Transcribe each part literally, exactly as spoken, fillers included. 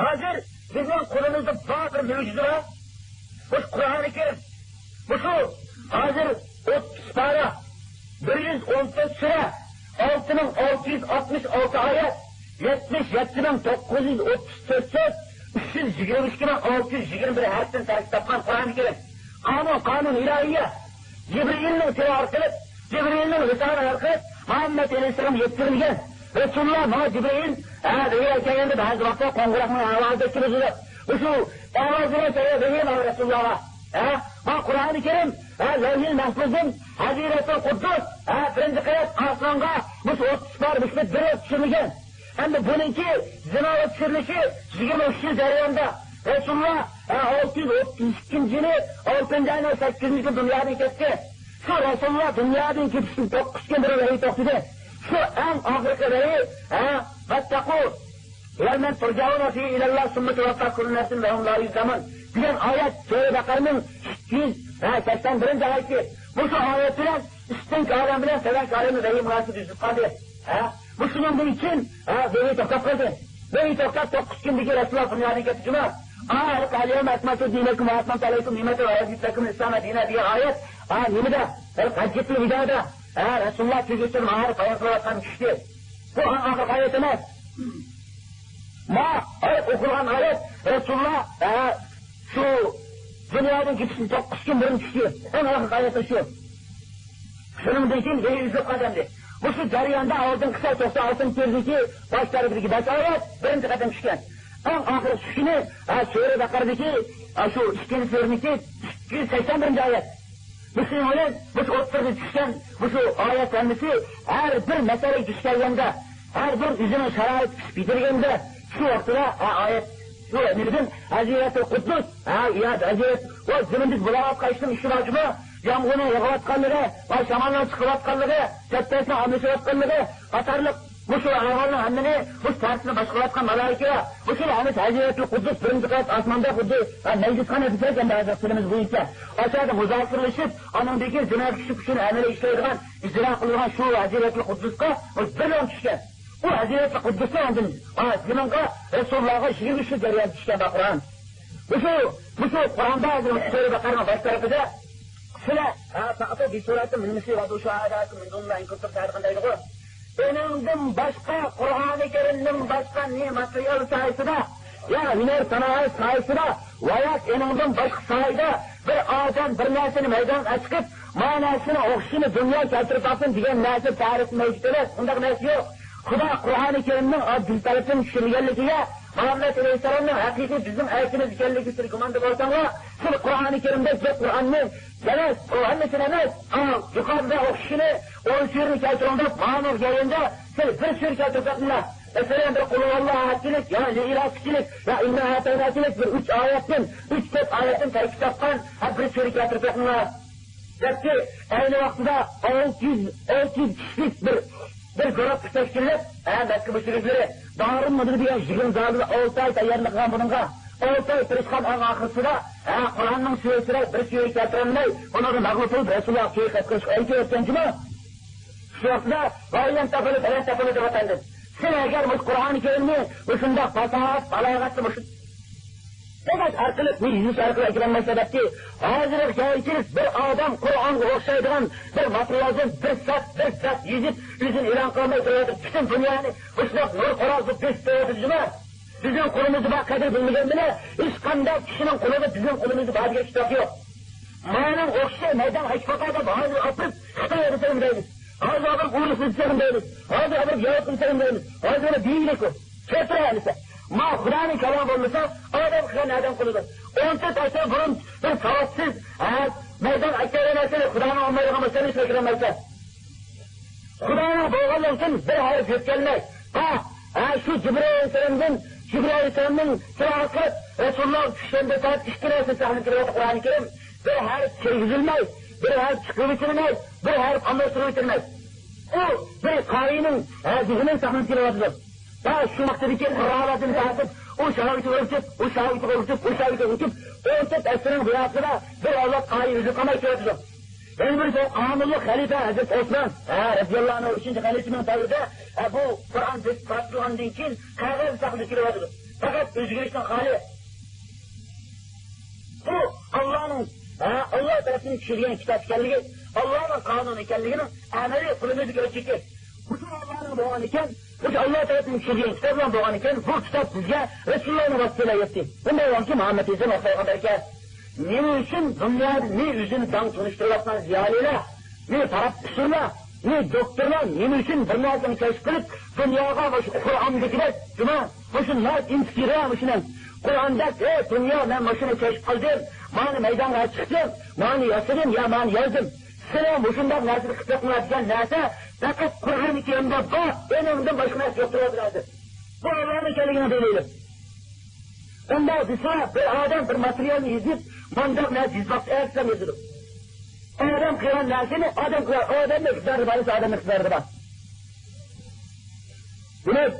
ھازىر بىزنىڭ قولىمىزدا بار بىر مۆجىزە بار. مۇشۇ قۇرئانى كەرىم. مۇشۇ ھازىر ئوتتۇز پارا، بىر يۈز ئون تۆت سۈرە، ئالتە مىڭ ئالتە يۈز ئاتمىش ئالتە ئايەت، يەتمىش يەتتە مىڭ توققۇز يۈز ئوتتۇز تۆت سۆز، ئۈچ يۈز يىگىرمە ئىككى مىڭ ئالتە يۈز يىگىرمە بىر ھەرپتىن تەركىب تاپقان قۇرئانى كەرىم. قانۇن، قانۇن ئىلاھىيە. جىبرىئىلنىڭ تىلى ئارقىلىق، جىبرىئىلنىڭ لىسانى ئارقىلىق مۇھەممەد ئەلەيھىسسالام يەتكۈزۈلگەن. رەسۇلۇللا ماڭا جىبرىئىل، ھە، ۋەھىي كەلگەندە بەزى ۋاقىتتا قوڭغۇراقنىڭ ئاۋازىدەك كېلىدۇ دەپ. مۇشۇ ئاۋاز بىلەن كەلگەن ۋەھىي ماڭا رەسۇلۇللاغا. ھە، ما قۇرئانى كەرىم، ھە، لەۋھىل مەھفۇزدىن ھەزرىتۇل قۇددۇس، ھە، بىرىنچى قەۋەت ئاسمانغا مۇشۇ ئوتتۇز پارا مۇشۇ بىر رەت چۈشۈرۈلگەن. ئەمدى بۇنىڭكى زىناغا چۈشۈرۈلۈشى يىگىرمە ئۈچ يىل جەريانىدا. رەسۇلۇللا، ھە، ئالتە يۈز ئوتتۇز ئىككىنچى يىلى ئالتىنچى ئاينىڭ سەككىزىنچى كۈنى دۇنيادىن كەتتى. شۇ رەسۇلۇللا دۇنيادىن كېتىشتىن توققۇز كۈن بۇرۇن ۋەھىي توختىدى. شۇ ئەڭ ئاخىرقى ۋەھىي، ھە، ۋەتتەقۇ يەۋمەن تۇرجەئۇنە فىھى ئىلەللا سۇممە تۇۋەففا كۇللۇ نەفسىن ۋە ھۇم لا يۇزلەمۇن دېگەن ئايەت سۈرە بەقەرىنىڭ ئىككى يۈز سەكسەن بىرىنچى ئايىتى. مۇشۇ ئايەت بىلەن ئۈستۈنكى ئالەم بىلەن تۆۋەنكى ئالەمنىڭ ۋەھىي مۇناسىۋىتى ئۈزۈلۈپ قالدى. ھە؟ مۇشۇنىڭدىن كېيىن، ھە، ۋەھىي توختاپ قالدى. ۋەھىي توختاپ، توققۇز كۈندىن كېيىن رەسۇلۇللا دۇنيادىن كەتتى جۇما. ئا، ئەليەۋمە ئەكمەلتۇ دىنەكۇم ۋە ئەتمەمتۇ ئەلەيكۇم نىئمەتى ۋە رەزىيتۇ لەكۇمۇل ئىسلامە دىنا دېگەن ئايەت، ئا، نېمىدە؟ ھەججەتۇل ۋىدادا، ھە، رەسۇلۇللا كۆز يېشىدىن ماھىر بايان قىلىۋاتقان چۈشتى. بۇ ئەڭ ئاخىرقى ئايەت ئەمەس. ما، ئايەت ئوقۇلغان ئايەت، رەسۇلۇللا، ھە، شۇ دۇنيادىن كېتىشتىن توققۇز كۈن بۇرۇن چۈشتى. ئەڭ ئاخىرقى ئايەت شۇ. شۇنىڭدىن كېيىن ۋەھىي ئۈزۈلۈپ قالدى ئەمدى. مۇشۇ جەرياندا ئالدىنقى سەن توقسان ئالتىنچى سۈرىدىكى باش تەرىپىدىكى بەش ئايەت بىرىنچى قېتىم چۈشكەن. ئەڭ ئاخىرقى چۈشكىنى، ھە، سۈرە بەقەردىكى، ھە، شۇ ئىككىنچى سۈرىنىڭكى ئىككى يۈز سەكسەن بىرىنچى ئايەت. مۇشۇنىڭ بىلەن مۇشۇ ئوتتۇرىدا چۈشكەن مۇشۇ ئايەت ھەممىسى ھەر بىر مەسىلىگە دۇچ كەلگەندە، ھەر بىر ئۆزىنىڭ شارائىتى پۈتۈپ يېتىلگەندە، شۇ ۋاقتىدا، ھە، ئايەت، شۇ نېمىدىن، ھەزرىتى قۇددۇس، ھە، يا ھەزرەت، ۋە زېمىندىكى بولاۋاتقان ئىشنىڭ ئىشى بار جۇمۇ، يامغۇرنىڭ يېغىۋاتقانلىقى، ۋە شامالنىڭ چىقىۋاتقانلىقى، چەتپەسنىڭ ئالمىشىۋاتقانلىقى قاتارلىق مۇشۇ ئەھۋالنىڭ ھەممىنى، مۇشۇ تەرتىپنى باشقۇرۇۋاتقان مالايىكە، مۇشۇ ھەممىسى ھەزرىتى قۇددۇس بىرىنچى قەۋەت ئاسماندا خۇددى، ھە، مەجلىسخانا دېسەك ئەمدى ھازىر تىلىمىز بويىچە، ئاشۇ يەردە مۇزاكىرىلىشىپ، ئاندىن كېيىن زىنا كۈچى ئۈچۈن ئەمەلىي ئىشلەيدىغان، ئىجرا قىلىدىغان شۇ ھەزرىتى قۇددۇسقا بىر ئوڭ چۈشكەن. ئۇ ھەزرىتى قۇددۇسنى ئاندىن، ھە، زېمىنغا، رەسۇلۇللاغا يىگىرمە ئۈچ يىل جەرياندا چۈشكەن بۇ قۇرئان. مۇشۇ، مۇشۇ قۇرئاندا ھازىر سۈرە بەقەرىنىڭ باش تەرىپىدە سىلەر، ھە، فەئتۇ بىسۇرەتىن مىن مىسلىھى ۋەدئۇ شۇھەدائەكۇم ئىن كۇنتۇم صادىقىن دەيدىغۇ. ئېنىڭدىن باشقا، قۇرئانى كەرىمدىن باشقا نېمە ماتېرىيال ساھەسىدە يا ھۈنەر سانائەت ساھەسىدە ۋە يا ئېنىڭدىن باشقا ساھەدە بىر ئادەم بىر نەرسىنى مەيدانغا چىقىپ، مانا نەرسىنىڭ ئوخشىشىنى دۇنيا كەلتۈرۈپ باقسۇن دېگەن نەرسە تەرىپى مەۋجۇت ئەمەس. ئۇنداق نەرسە يوق. خۇدا قۇرئانى كەرىمنىڭ ئاددىي تەرىپىنى چۈشۈرگەنلىكىگە، مۇھەممەد ئەلەيھىسسالامنىڭ ھەقىقىي بىزنىڭ ئەلچىمىز ئىكەنلىكىگە سىز گۇماندا بولساڭلار، سىز قۇرئانى كەرىمدەك بىر قۇرئاننى ئەمەس، ئۇ ھەممىسىنى ئەمەس، ئا، يۇقىرىدا ئوخشىشىنى، ئون سۈرىنى كەلتۈرۈڭ دەپ، مانا جايىدا سىز بىر سۈرە كەلتۈرۈپ بېقىڭلار. مەسىلەن، بىر قۇلھۇۋاللاھكىلىك، يا لىئىلافكىلىك، يا ئىننا ئەتەيناكىلىك بىر ئۈچ ئايەتتىن، ئۈچ، تۆت ئايەتتىن تەركىب تاپقان، ھە، بىر سۈرە كەلتۈرۈپ بېقىڭلار. دەپتۇ، ئەينى ۋاقتىدا ئالتە يۈز، ئالتە يۈز كىشىلىك بىر، بىر گۇرۇپپا تەشكىللەپ، ھە، مەككە مۇشرىكلىرى دارۇل نەدۋە دېگەن يىغىن زالىدا ئالتە ئاي تەييارلىق قىلغان بۇنىڭغا. ئالتە ئاي تىرىشقان، ئەڭ ئاخىرسىدا، ھە، قۇرئاننىڭ سۈرىسىدە بىر سۈرە كەلتۈرەلمەي، ئۇلارغا مەغلۇپ بولۇپ، رەسۇلۇللاغا سۈرە كەلتۈرۈشكە ئەركىن ئۆتكەن جۇمۇ. شۇ ۋاقتىدا، ۋەئىلەن تەپەلۇ، پەلەن تەپەلۇ دەۋاتامدۇ. سىز ئەگەر مۇشۇ قۇرئانى كەرىمنى مۇشۇنداق پاساھەت، بالاغەتنى مۇشۇ سۆزلەش ئارقىلىق، بۇ يېزىش ئارقىلىق ئەكىرەلمەيسىلەر دەپتۇ. ھازىرغا كەلگۈچىلىك بىر ئادەم قۇرئانغا ئوخشايدىغان بىر ماتېرىيالدىن بىر سەت، بىر بەت يېزىپ، ئۆزىنى ئېلان قىلالماي تۇرۇۋاتىدۇ. پۈتۈن دۇنيانى مۇشۇنداق نۇر قورال قىلىپ بېسىپ تۇرۇۋاتىدۇ جۇمۇ. بىزنىڭ قولىمىزدا بار قەدىر بىلمىگەن بىلەن، ھېچقانداق كىشىنىڭ قولىدا بىزنىڭ قولىمىزدا بار دېگەن كىتاب يوق. مانىڭ ئوخشاش مەيدان ئەكىپ باقاي دەپ ھازىر ئاپىرىپ خىتايغا بېرسەم دەيمىز. ھازىر ئاپىرىپ ئورۇسقا بېرسەم دەيمىز. ھازىر ئاپىرىپ ياۋروپقا بېرسەم دەيمىز. ھازىر ئاپىرىپ دېگىلىكۇ. كەلتۈرە ئەمىسە. ما خۇدانىڭ كالامى بولمىسا، ئادەم قىلغان ئادەم قولىدا. ئون تۆت ئاي بۇرۇن بىر ساۋاتسىز، ھە، مەيدان ئەكەلگەن نەرسىنى خۇدانىڭ ئالمايدىغان بولسا، نېمە قىلالمايسەن؟ خۇدانىڭ بولغانلىقى ئۈچۈن بىر ھەرپ يۆتكەلمەي. ھە، ھە، شۇ جىبرىئىل ئەلەيھىسسالامدىن، جىبرىئىل ئەلەيھىسسالامنىڭ سىراغا قىلىپ، رەسۇلۇللاغا چۈشكەندە سەت ئىككى نەرسە ساقلىنىپ كېلىۋاتىدۇ قۇرئانى كەرىم. بىر ھەرپ كىرگۈزۈلمەي، بىر ھەرپ ئالماشتۇرۇپ ئۆتۈلمەي. ئۇ بىر قارىينىڭ، ھە، زېھنىنى ساقلىنىپ كېلىۋاتىدۇ. ۋە شۇ ۋاقتىدىكى قىرائەتتىن تارتىپ، ئۇ شاگىرتىگە ئۆتۈپ، ئۇ شاگىرتىگە ئۆتۈپ، ئۇ شاگىرتىگە ئۆتۈپ، ئون تۆت ئەسىرنىڭ بۇياقىدا بىر ئەۋلاد قارىي ئۆزى قالماي كېلىۋاتىدۇ. يەنە بىرسى قانۇنلۇق خەلىپە ھەزرىتى ئوسمان، ھە، رەزىياللاھۇ ئەنھۇ ئۈچىنچى خەلىپىنىڭ دەۋرىدە، ھە، بۇ قۇرئان بېسىپ تارتىلغاندىن كېيىن قەغەز ساقلىنىپ كېلىۋاتىدۇ. پەقەت ئۆزگىرىشتىن خالىي. بۇ ئاللانىڭ، ھە، ئاللا تەرەپتىن چۈشۈرگەن كىتاب ئىكەنلىكى، ئاللانىڭ قانۇنى ئىكەنلىكىنىڭ ئەمەلىي قولىمىزدىكى ھۆججىتى. بۇ ئاللانىڭ بولغان ئىكەن، بۇ ئاللا تەرەپتىن چۈشۈرگەن كىتاب بىلەن بولغان ئىكەن، بۇ كىتاب بىزگە رەسۇلۇللانىڭ ۋاسىتە بىلەن يەتتى. بۇنداق بولغانكى مۇھەممەد ئەلەيھىسسالام پەيغەمبەرگە نېمە ئۈچۈن دۇنيانى ئۆزىنى داڭ تونۇشتۇرۇۋاتقان زىيالىيلار، نى پروفېسسورلار، نى دوكتورلار نېمە ئۈچۈن بىر نەرسىنى كەشىپ قىلىپ، دۇنياغا مۇشۇ قۇرئاندىكىدەك جۇما، مۇشۇ ناھايىتى ئىنسىكىرە مۇشۇنى قۇرئاندەك، ئەي دۇنيا، مەن مۇشۇنى كەشىپ قىلدىم، مانا مەيدانغا چىقتىم، مانا ياسىدىم يا مانا يازدىم. سېنىڭ مۇشۇنداق نەرسىنى قىلىپ بېقىڭلار دېگەن نەرسە پەقەت قۇرئانى كەرىمدە بار، ئېنىڭدىن باشقا نەرسە يوق دەپ ھازىر. بۇ ئاللانىڭ ئىكەنلىكىنىڭ دەلىلى. ئۇنداق دېسە، بىر ئادەم بىر ماتېرىيالنى يېزىپ، مۇنداق نەرسە يېزىلماپتۇ، ئەركىسەم يېزىلىدۇ. ئادەم قىلغان نەرسىنى ئادەم قىلار، ئادەمنىڭ ئىقتىدارى بار، ئادەمنىڭ ئىقتىدارى بار. دېمەك،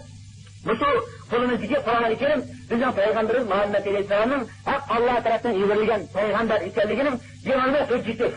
مۇشۇ قولىمىزدىكى قۇرئانى كەرىم بىزنىڭ پەيغەمبىرىمىز مۇھەممەد ئەلەيھىسسالامنىڭ ھەق ئاللا تەرەپتىن يۈبۈرۈلگەن پەيغەمبەر ئىكەنلىكىنىڭ يېڭىلما ھۆججىتى.